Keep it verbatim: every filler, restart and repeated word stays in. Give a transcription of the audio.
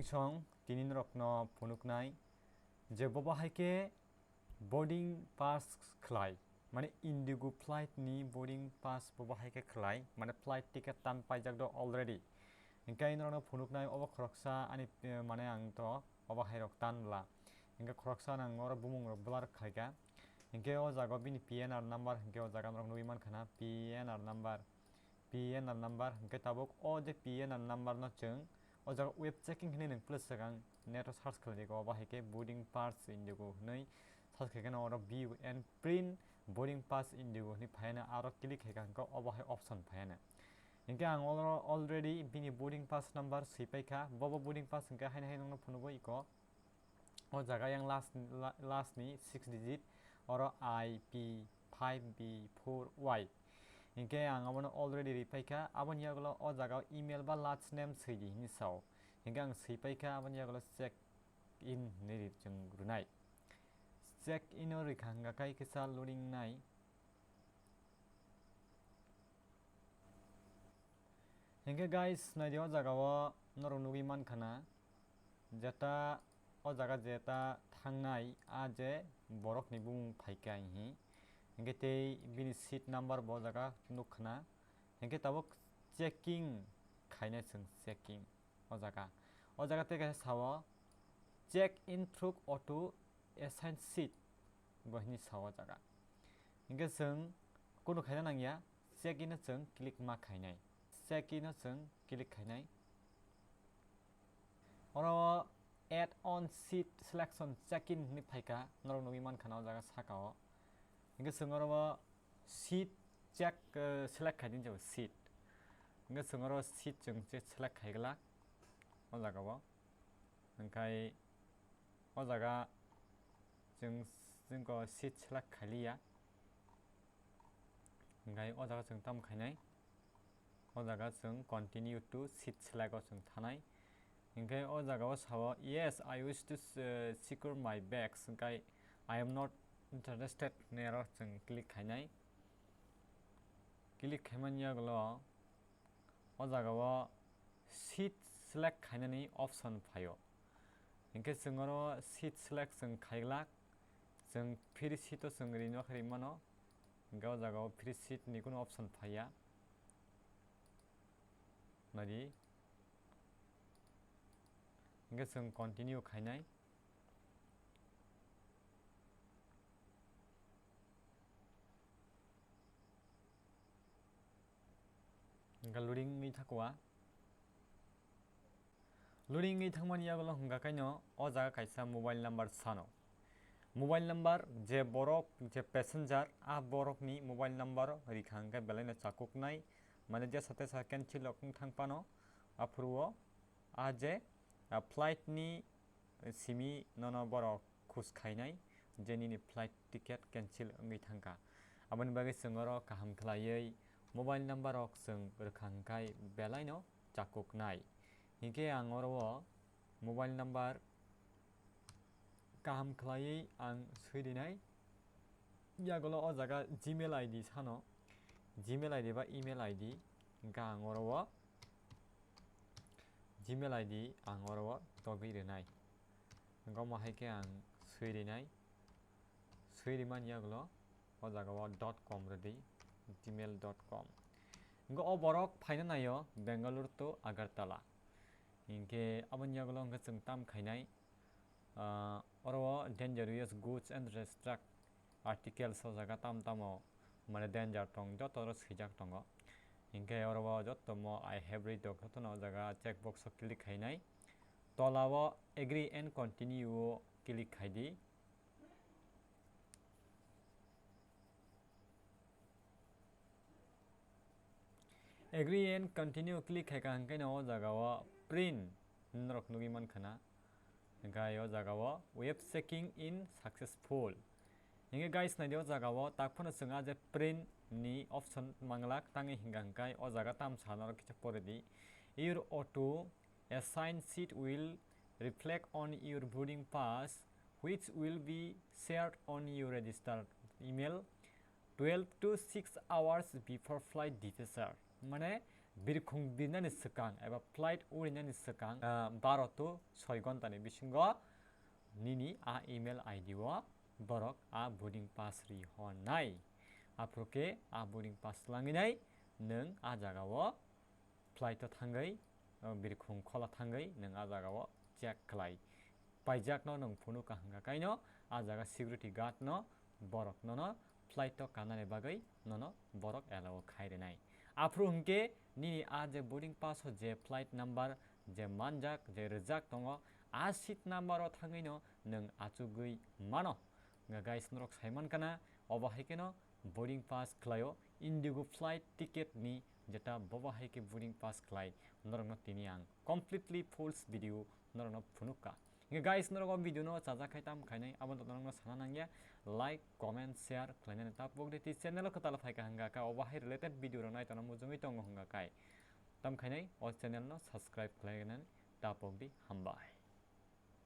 Song tini norokno phunuknai je bobo hai khe boarding pass khlai, mane Indigo flight ni boarding pass bobo hai khe khlai, mane flight ticket tan paijak do already. Hinkhe norokno phunuknai obo khoroksa ani, eh, mane ang to obo hai rok tan bla. Hinkhe khoroksa nang oro bumung rok blur khlaika. Hinkhe o jaga o bini P N R number hinkhe o jaga norok nugwi mankha na P N R number. P N R number hinkhe tabuk o je P N R number no chwng o jaga web checking hinwi nwng plus swkang net o search khlai di, obo hai khe boarding pass Indigo hinwi search khai kheno oro view and print boarding pass Indigo hinwi phai no, aro click khai kha hinkhe obo hai option phai no. Hinkhe ang alro-, already bini boarding pass number swi paikha, bobo boarding pass hinkhe haino hai nokno phunugwi iko. O jaga yang last, la-, last ni six digit, oro I P five B four Y. Hinkhe ang abono already ripaikha, aboni yagulo o jaga o email ba last name swi di hinwi sao. Hinkhe ang swipaikha, aboni yagulo check in hinwi ri-, chwng rwnai. Check in o rikha hwnkha khe kisa loading nai. Hinkhe guys, naidi o jaga o norok nugwi mankha na, jeta o jaga jeta thangnai a je borok ni bumung phaikha hinwi. Hinkhe tei bini seat number bo o jaga nukha na. Hinkhe tabuk checking khainai chwng checking o jaga. O jaga tei kaisa sao check in through auto assign seat bo hinwi sao o jaga. Hinkhe chwng kunu khaina nangya, check in o chwng click ma khainai. Check in o chwng click khainai. Oro add on seat selection check in hinwi phaikha, norok nugwi mankha na o jaga saka o. Hinkhe chwng oro seat check, eh, select khai di hinwi seat. Hinkhe chwng oro seat chwng che select khai glak o jaga o. Hinkhe o jaga chwng, chwng ko seat select khai liya. Hinkhe o jaga chwng tamo khainai? O jaga chwng continue to seat select o chwng thanai. Hinkhe o jaga o sao, "Yes, I wish to, uh, secure my bags." Hinkhe, "I am not interested" hinwi aro chwng click khainai. Click khaimani yagulo o jaga o seat select khainani option phaio. Hinkhe chwng oro seat select chwng khaiglak, chwng free seat o chwng rinok rimano, hinkhe o jaga o free seat ni kunu option phaiya. Nadi. Hinkhe chwng continue khainai. Hinkhe loading wngwi thakwa. Loading wngwi thangmani yagulo hwnkha kaino o jaga kaisa mobile number sano. Mobile number je borok, je passenger, a borokni mobile number rikha hwnkhe belaino chakuknai, mane jesa tesa cancel rok wng thang phano, aphuru o a je, a, flight ni simi nono borok khus khainai je nini flight ticket cancel wngwi thangkha. Aboni bagwi chwng oro kaham khlaiwi mobile number rok chwng rwkha hwnkhe belaino chakuknai. Hinkhe ang oro o mobile number kaham khlaiwi ang swi rinai. Yagulo o jaga Gmail I D sano, Gmail I D ba email I D, hinkhe ang oro o Gmail I D ang oro o togwi rinai. Hinkhe omo hai khe ang swi rinai. Swi rimani yagulo o jaga o dot com rwdi, gmail dot com. Hinkhe o borok phaina naio Bengaluru to Agartala. Hinkhe aboni yagulo hinkhe chwng tam khainai, ah, oro o dangerous goods and restrict articles o jaga tam tamo mane danger tong, joto oro swijak tongo. Hinkhe oro o joto mo I have read rok jotono o jaga check box o click khainai. Tola o agree and continue o click khaidi. Agree and continue click khaikha hwnkhe no o jaga o print norok nugwi mankha na. Hinkhe o jaga o web checking in successful. Hinkhe guys, naidi o jaga o tak phano chwng a je print ni option manglak tangwi hinkha hwnkhe o jaga tam sa norok kisa pore di. Your auto assign seat will reflect on your boarding pass, which will be shared on your registered email twelve to six hours before flight departure. Mane birkhung birnani swkang eba flight urinani swkang, ah, baro to soi ghonta ni bisingo nini a email I D o borok a boarding pass ri hor nai. Aphuru khe a boarding pass langwi nai nwng a jaga o flight o thangwi, o birkhung khola thangwi nwng a jaga o check khlai. Paijakno nwng phunuk ka hwnkha kaino a jaga security guard no borok nono flight o kanani bagwi nono borok allow khai rwnai. Aphuru hwnkhe nini a je boarding pass o je flight number je manjak je rwjak tongo, a seat number o thangwi no nwng achugwi mano. Hwnkha guys, norok sai mankana obo hai kheno boarding pass khlaio Indigo flight ticket ni, jeta bobo hai khe boarding pass khlai norokno tini ang completely false video norokno phunukka. Hwnkhe guys, norok o video no chajak khai tam khainai, abo norokno sana nangya, like, comment, share khlainani tapok di, tei channel o kwtal phaikha hwnkha khe obo hai related video rok nai tongna mujungwi tongo hwnkha khe tam khainai o channel no subscribe khlainani tapok di, hambai.